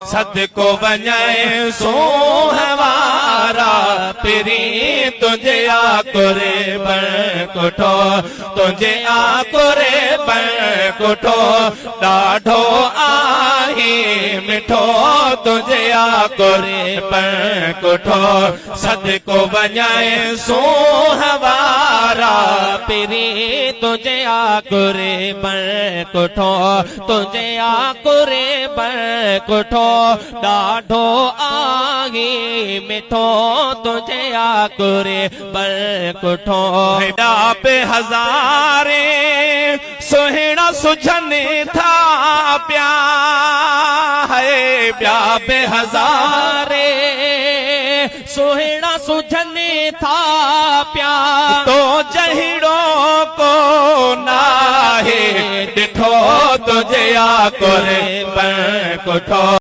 صدقو وڃائي سونهن وارا پرين تنهنجي آ قربڻ ڪٺو تنهنجي آ قربڻ ڪٺو ڏاڍو آهين مٺو تنهنجي آ قربڻ ڪٺو صدقو وڃائي سونهن وارا پرين تنهنجي آ قربڻ ڪٺو تنهنجي آ قربڻ ڪٺو ڏاڍو آهي مٺو تنهنجي آ قربڻ ڪٺو. هيڏا به هزارين سهڻا سجهن ٿا پيا هي ٻيا به هزارين سهڻا سجهن ٿا پيا. تو جهڙو ڪو ناهي ڏٺو تنهنجي آ قربڻ ڪٺو.